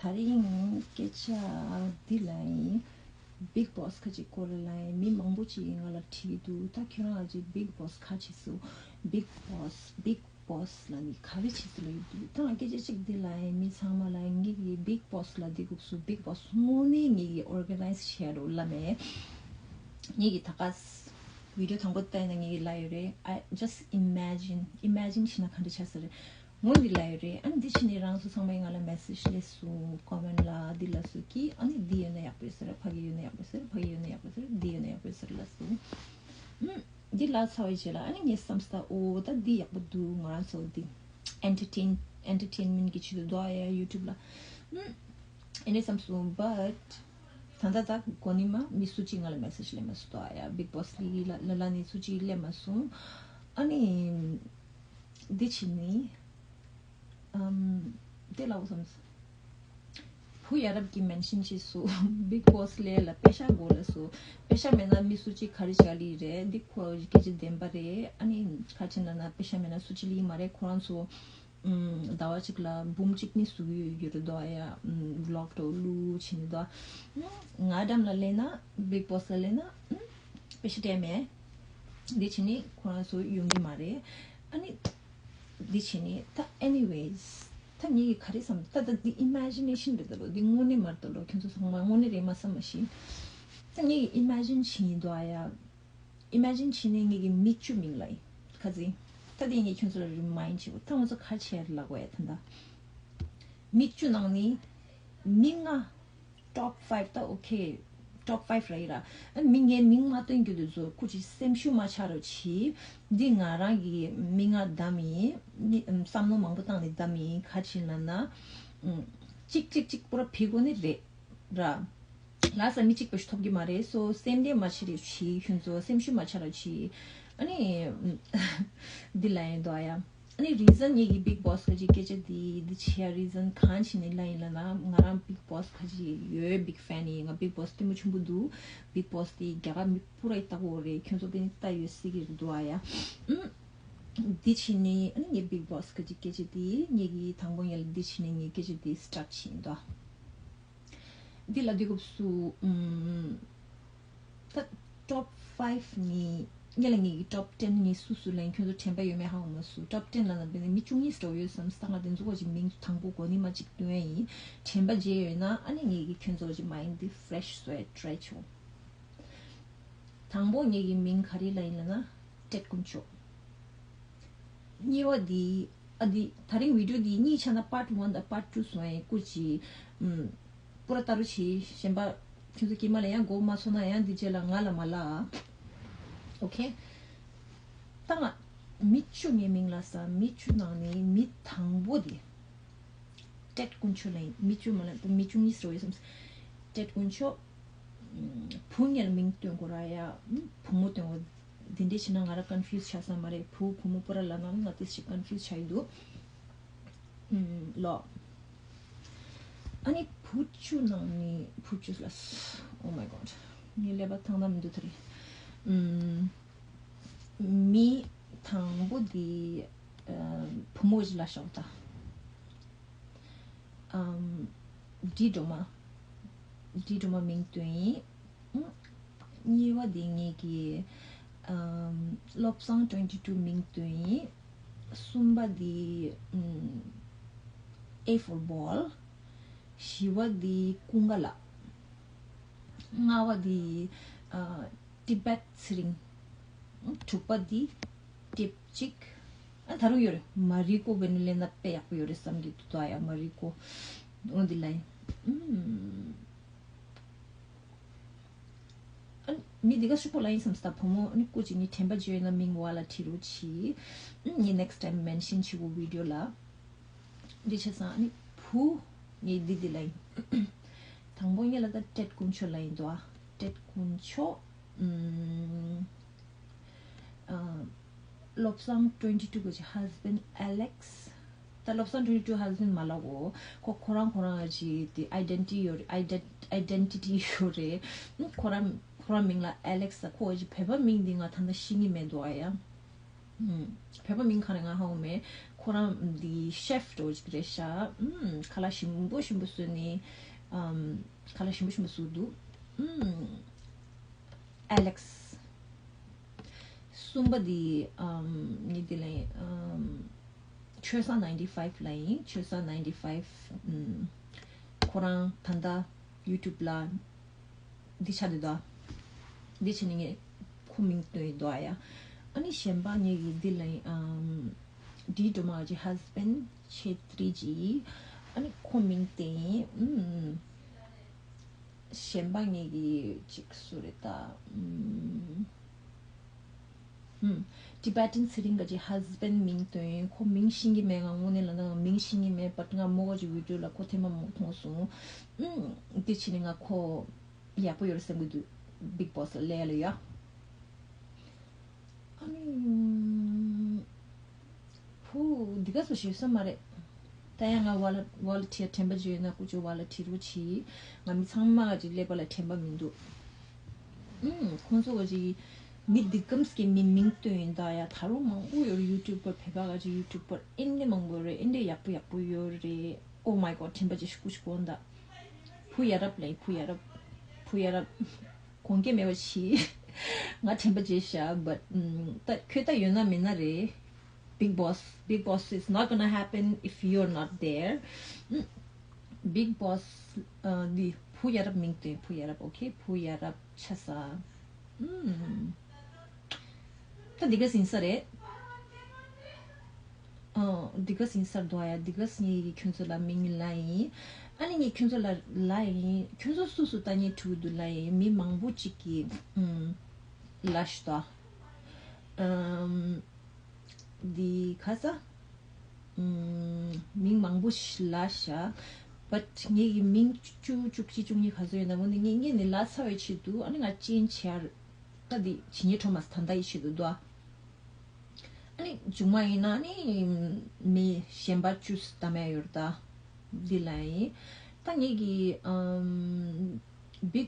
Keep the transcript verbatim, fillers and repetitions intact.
དེ་རིང་སྐད་ཆ་འདི་ལ་ཡིན། Bigg Boss ཁ་ཅིག་སྐོར་ལ་ཡིན། མི་མང་པོ་ཅིག་ང་ལ་དྲིས་འདུག་ད་ཁྱོད་རང་ཨ་ཅེ་Bigg Boss ཁ་ཅིག་སུ། Bigg Boss, Bigg Boss ལ་ནི་ག་རེ་བྱེད་སུ་ལ་ཡོད་འདུག་ད་ང་སྐད་ཆ་གཅིག་འདི་ལ་ཡིན། མི་ཚང་མ་ལ་ཡིན། ངེད་ཀྱི་Bigg Boss ལ་འདི་གུག་སུ། Bigg Boss དངོས་གནས་ངེད་ཀྱི་organize བྱས་རོགས་ལ་མེད། ངེད་ཀྱི་ད་ག་video དང་པོ་བལྟས་ན་ངེད་ཀྱི་ལ་ཡོད་རེད། I just imagine, imagine བྱས་ན་ག་འདྲ་ཆགས་ས་རེད། ངོ་འདི་ལ་ཡོད་རེད། ཨ་ནི་འདི་ཕྱི་ནས་རང་ཚོ་ཚང་མས་ང་ལ་message སླེབས་སོང་། comment ལ་འདི་ལ་སུ་གི་ཨ་ནི་འདི་ཡོད་ན་ཡག་པོ་ཡོད་ས་རེད། ཕ་གི་ཡོད་ན་ཡག་པོ་ཡོད་ས་རེད། ཕ་གི་ཡོད་ན་ཡག་པོ་ཡོད་ས་རེད། འདི་ཡོད་ན་ཡག་པོ་ཡོད་ས་རེད། འདི་ཡོད་ན་ཡག་པོ་ཡོད་ས་རེད་ལབ་སོང་། ཨ་ནི་འདི་ལ་ཚར་བའི་རྗེས་ལ་ཨ་ནི་ངས་བསམ་སྟ། ཨོ་ད་འདི་ཡག་པོ་འདུག་ང་རང་ཚོ་འདི་entertain entertainment གི་ཆེད་དུ་འདུག་ཨ་ཡ་YouTube ལ། ཨ་ནི་བསམ་སོང་། But ད་ལྟ་ད་གོ་ནི་མ་མི་སུ་གཅིག་ང་ལ་message སླེབས་མ་སོང་། ཨ་ཡ་Bigg Boss ལི་ལ་ལ་ནི་སུ་གཅིག་སླེབས་མ་སོང་། ཨ་ནི་འདི་ཕྱི་ནི་ཨམ་དེ་ལ་འོ་བསམ་སོང་། བུ་ཡ་རབས་ཀྱི་mention བྱས་སོང་། Bigg Boss ལས་ལ་པེ་ཤ་དགོས་ལ་སོང་། པེ་ཤ་མེད་ན་མི་སུ་གཅིག་ག་རེ་བྱ་ལི་རེད། འདི་ཁོ་སྐད་ཆ་བདེན་པ་རེད། ཨ་ནི་ཁ་ཆེ་ན་ན་པེ་ཤ་མེད་ན་སུ་གཅིག་ལི་མ་རེད། ཁོ་རང་ཚོ་ཟླ་བ་གཅིག་ལ་འབུམ་གཅིག་ནི་བཟོ་གི་ཡོད་རེད་དོ། ཡ་vlog དོ་ལུ་བྱེད་ནི་དོ། ང་འགྲམ་ལ་ལེན་ན་Bigg Boss ལ་ལེན་ན་པེ་ཤ་སྤྲད་མེད། འདི་བྱེད་ནི་ཁོ་རང་ཚོ་ཡོང་གི་མ་རེད། ཨ་ནི་འདི་བྱེད་ནི་ད་anyways ད་ངེད་ཀྱི་ག་རེ་བསམ། ད་ད་འདི་imagination རེད་ད་ལོ། འདི་དངོས་གནས་མ་རེད་ད་ལོ། ཁྱོད་ཚོ་ཚང་མ་དངོས་གནས་རེད་མ་བསམ་མ་ཤེས། ད་ངེད་ཀྱི་imagine བྱེད་ཡིན་དོ། ཨ་ཡ་imagine བྱེད་ནས་ངེད་ཀྱི་མི་བཅུ་མིང་ལ་ཡིན། ཁ་ཚིག་ད་འདི་ངས་ཁྱོད་ཚོ་ལ་remind བྱེད་དགོས། ད་ང་ཚོ་ག་བྱེད་ལ་གོ་ཡ་ད་ད་མི་བཅུ་ནང་ནས་མི་ལྔ། top five ད་okay top five ར་ཡིན་ར། ཨ་མི་ངའི་མིང་མ་བཏོན་རྒྱུ་དེ་ཚོ་སྐུ་མཁྱེན་སེམས་ཤུགས་མ་ཆག་རོགས་གྱིས། འདི་ང་རང་གི་མི་ལྔ་བདམས་ཡིན། མི་བསམ་བློ་མང་པོ་བཏང་ནས་བདམས་ཡིན། ག་ཅི་ལབ་ན་གཅིག་གཅིག་གཅིག་པུ་ར་ཕི་གོ་ནི་རེད་ར། ལ་ས་མི་གཅིག་པ་ཞིག་ཐོབ་ཀྱི་མ་རེད། སོ་སེམས་ཁྲལ་མ་བྱེད་རོགས་གྱིས། ཁྱོད་ཚོ་སེམས་ཤུགས་མ་ཆག་རོགས་གྱིས། ཨ་ནི་འདི་ལ་ཡིན་དོ་ཡ། ཨ་ནི་reason ངེད་ཀྱི་Bigg Boss ཁ་ཅིག་སྐད་ཆ་འདི་འདི་བྱེད་ཡ་reason གང་ཕྱིན་ནས་ལ་ཡིན་ལབ་ན། ང་རང་Bigg Boss ཁ་ཅིག་ཡོད་big fan ཡིན། ང་Bigg Boss ལྟད་མོ་ཆེན་པོ་འདུག Bigg Boss དེ་རྒྱ་གར་མི་པུ་ར་ཡི་ལྟ་གོ་རེད། ཁྱོད་ཚོ་དེ་ནི་ལྟ་ཡོད་སྲིད་ཀྱི་རེད་འདུག་ཨ་ཡ། ཨུམ། འདི་ཕྱིན་ནས་ཨ་ནི་ངས་Bigg Boss ཁ་ཅིག་སྐད་ཆ་འདི་ངེད་ཀྱི་དང་པོ་ཡ་ལ་འདི་ཕྱིན་ནས་ངས་སྐད་ཆ་འདི་start བྱེད་ཡིན་དོ། འདི་ལ་འདི་སྐབས་སུ་ཨུམ། ད་top five ནི་ངེད་ལ་ངེད་ཀྱི་top ten ནི་སུ་སུ་ལེན། ཁྱོད་ཚོ་དྲན་པ་ཡོད་མེད་ཧ་གོ་མ་སོང་། top ten ལ་ན་བས་ནི་མི་བཅུ་གཉིས་འགྲོ་ཡོད་བསམ་སྟངས་ལ་དེ་ཚོ་གོ་ཅིག་མིང་དང་པོ་གོ་ནི་མ་ཅིག་སྟོན་ཡ་ཡིན། དྲན་པ་བརྗེད་ཡོད་ན་ཨ་ནི་ངེད་ཀྱི་ཁྱོད་ཚོ་གོ་ཅིག་mind འདི་fresh བཟོ་ཡ་try བྱོས། དང་པོ་ངེད་ཀྱི་མིང་ག་རེ་ལ་ཡིན་ལབ་ན་ཏྲེད་དཀོན་མཆོག་གཉིས་པ་འདི་ཨ་འདི་ད་རིང་video འདི་གཉིས་ཆ་ན་part one དང་part two སོང་ཡིན། སྐུ་མཁྱེན་ཨུམ། པུ་ར་ལྟ་རོགས་གྱིས། གཞན་པ་ཁྱོད་ཚོ་སྐྱེས་མ་ལ་ཡང་མགོ་མ་ཚོས་ན་ཡང་འདི་རྗེས་ལ་ང་ལ་མ་ལབ། okay ད་ང་མི་བཅུ་ངའི་མིང་ལ་ས། མི་བཅུ་ནང་ནས་མི་དང་པོ་འདི་ཏྲེད་དཀོན་མཆོག་ལ་ཡིན། མི་བཅུ་མ་ལ་མི་བཅུ་གཉིས་ཟེར་བ་ཡོད་བསམ། ཏྲེད་དཀོན་མཆོག་བུ་ངེད་ལ་མིང་སྟོན་དགོས་ར་ཡ། བུ་མོ་སྟོན་དགོས། འདི་འདྲས་བྱས་ན་ང་རང་confuse ཆགས་ས་མ་རེད། བུ་བུ་མོ་པུ་ར་ལབ་ན་ང་ཏིས་ཞིག་confuse ཆགས་ཡི་འདུག་ཨུམ། ལོ། ཨ་ནི་བུ་བཅུ་ནང་ནས་བུ་བཅུ་ལ། oh my god ངའི་ཀླད་པ་ཐང་ཐང་མི་འདུག་ད་རེད། ཨུམ། མི་དང་པོ་འདི་ཨ་བུ་མོ་ཞིག་ལ་ཤོག་ད། ཨམ། འབྲི་སྒྲོལ་མ། འབྲི་སྒྲོལ་མ་མིང་བཏོན་ཡིན། ཨུམ། གཉིས་པ་འདི་ངེད་ཀྱི་ཨམ། བློ་བཟང་twenty two མིང་བཏོན་ཡིན། གསུམ་པ་འདི་ཨུམ། A for ball། བཞི་པ་འདི་ཀུན་དགའ་ལགས། ལྔ་པ་འདི་ཨ། ཏི་བེད་ཚེ་རིང་། དྲུག་པ་འདི་ཏེབ་ཅིག་ཨ་ད་རུང་ཡོད་རེད། མ་རི་ཀོ་བེ་ནི་ལེ་ན་དཔེ་ཡག་པོ་ཡོད་རེད་བསམ་གྱི་འདུག་ད་ཡ་མ་རི་ཀོ། འོ་འདི་ལ་ཡིན། ཨུམ། ཨ་མི་འདི་ག་ཤུ་པོ་ལ་ཡིན་བསམ་སྟ་བུ་མོ་ཨ་ནི་སྐུ་ཅིག་ནི་དྲན་པ་བརྗེད་ན་མིང་བ་ལ་བྲིས་རོགས་གྱིས། ཨ་ནི་next time mention བྱེད་དགོས་video ལ། འདི་བྱས་ཙང་ཨ་ནི་བུ་ངའི་འདི་འདི་ལ་ཡིན། དང་པོ་ངེད་ལ་ད་ཏྲེད་དཀོན་མཆོག་ལ་ཡིན་དོ་ཨ། ཏྲེད་དཀོན་མཆོག་ཨུམ། ཨ། བློ་བཟང་twenty two གི་husband Alex ད་བློ་བཟང་twenty two husband མ་ལབ་གོ་ཁོ་ཁོ་རང་ཁོ་རང་གི་དེ་identity ཡོད་རེད། ཨའི་ཌེན་ཊི་ཊི་ཡོད་རེད། ཨུམ། ཁོ་རང་ཁོ་རང་མིང་ལ་Alex ད་ཁོ་གི་བོད་པ་མིང་འདི་ང་ད་ལྟ་ཤེས་ཀྱི་མེད་དོ་ཨ་ཡ། ཨུམ། བོད་པ་མིང་ག་རེ་ང་ཧ་གོ་མེད། ཁོ་རང་འདི་ཤེཕ་འདྲ་བོ་ཅིག་རེད་ཤག་ཨམ། ཁ་ལག་ཞིམ་པོ་ཞིམ་པོ་བཟོས་ནས། ཨམ། ཁ་ལག་ཞིམ་པོ་ཞིམ་པོ་བཟོས་འདུག་ཨམ། ཨ་ལེགས། གསུམ་པ་འདི། ཨམ། ངས་འདི་ལ། ཨམ། ཆོས་བཟང་ninety five ལ་ཡིན། ཆོས་བཟང་ninety five། ཨམ། ཁོ་རང་ད་ལྟ་ཡུ་ཊུབ་ལ་འདི་ཆགས་འདུག་ད། འདི་བྱས་ནས་ངས་ཁོ་མིང་བཏོན་ཡོད་འདུག་ཨ་ཡ། ཨ་ནི་གཞན་པ་ངས་ཀྱི་འདི་ལ་ཡིན། ཨམ། ཌི་ཌོ་མ་གི་ཧས་བྷེན་ཆེ་ཏྲི་ཇི། ཨ་ནི་ཁོ་མིང་བཏོན་ཡིན། ཨམ། གཞན་པ་ངས་ཀྱི་ཅིག་སུ་རེད་ད། ཨམ། ཨམ། ཊི་བེ་ཊན་ཚེ་རིང་ག་ཅིག་ཧས་བྷེན་མིང་བཏོན་ཡིན། ཁོ་མིང་ཤེས་ཀྱི་མེད། ང་དངོས་གནས་ལབ་ན་ང་མིང་ཤེས་ཀྱི་མེད། བཊ་ང་མོ་ག་ཅིག་བི་ཌི་ཡོ་ལ་ཁོ་ཐེངས་མ་མང་པོ་མཐོང་སོང་། ཨམ། འདི་བྱས་ནས་ང་ཁོ་ཡག་པོ་ཡོད་རེད་བསམ་གྱི་འདུག་བིག་བོ་སི་ལ་སླེབས་ཡ་ལ་ཡ། ཨ་ནི། བུ་འདི་ག་ཚོ་ཞེ་ས་མ་རེད། ད་ཡང་ང་ཝ་ལ་ཝ་ལ་ཊི་ཡར་དྲན་པ་བརྗོད་ན་ཀུ་ཅོ་ཝ་ལ་ཊི་རུ་ཆི། ང་མི་ཚང་མ་ག་ཅིག་ཀླད་པ་ལ་དྲན་པ་མི་འདུག་ཨུམ། ཁོང་ཚོ་ག་ཅིག་མི་འདི་གམ་སྐད་མི་མིང་བཏོན་ཡིན་ད་ཡ། ད་རུང་མང་པོ་ཡོད་རེད། ཡུ་ཊུབ་པར་བོད་པ་ག་ཅིག་ཡུ་ཊུབ་པར་ཨེ་འདྲ་མང་པོ་རེད། ཨེ་འདྲ་ཡག་པོ་ཡག་པོ་ཡོད་རེད། Oh my god དྲན་པ་བརྗེད་ཤི་ཀུ་ཤི་གོ་ད། བུ་ཡ་རབས་ལས་བུ་ཡ་རབས། བུ་ཡ་རབས། གོང་སྐད་མེད་པ་ཆི། ང་དྲན་པ་བརྗེད་ཤག but ད་ཁྱོད་ད་ཡོད་ན་མེད་ན་རེད། Big Boss, Big Boss is not gonna happen if you're not there. Big Boss འདི་བུ་ཡ་རབས་མིང་བཏོན། བུ་ཡ་རབས། Okay བུ་ཡ་རབས་ཆ་ས། ད་འདི་ག་ཟིན་ས་རེད། འདི་ག་ཟིན་སར་འདུག་ཡ། འདི་ག་ངས་ཁྱོད་ཚོ་ལ་མིང་ལ་ཡིན། ཨ་ནི་ངས་ཁྱོད་ཚོ་ལ་ལ་ཡིན། ཁྱོད་ཚོ་སུ་སུ་ལྟ་ཉན་ཕྲུ་གུ་འདུག་ལ་ཡིན། མི་མང་པོ་ཅིག་གིས་ལ་ཤི་ཏོ། འདི་ག་ས། མིང་མང་པོ་ཞིག་ལ་ཤ། but ངས་ཀྱི་མིང་བཅུ་བཅུ་གཅིག་བཅུ་གཉིས་ག་ཚོད་ཡོད་ན་མོ་ནི་ངས་ངས་ནི་ལ་ཚ་བའི་ཆེད་དུ་ཨ་ནི་ང་ཅན་ཆེ་ཡར། ད་འདི་ཇི་ཉི་ཁྲོ་མ་ས་ད་ལྟ་ཡི་ཆེད་དུ་འདུག་ཨ་ནི་མཇུག་མ་ཡིན་ན་ནི་མི་གཞན་པ་བཅུ་ད་མེད་ཡོད་ད། འདི་ལ་ཡིན། ད་ངེད་ཀྱི་ཨམ། Big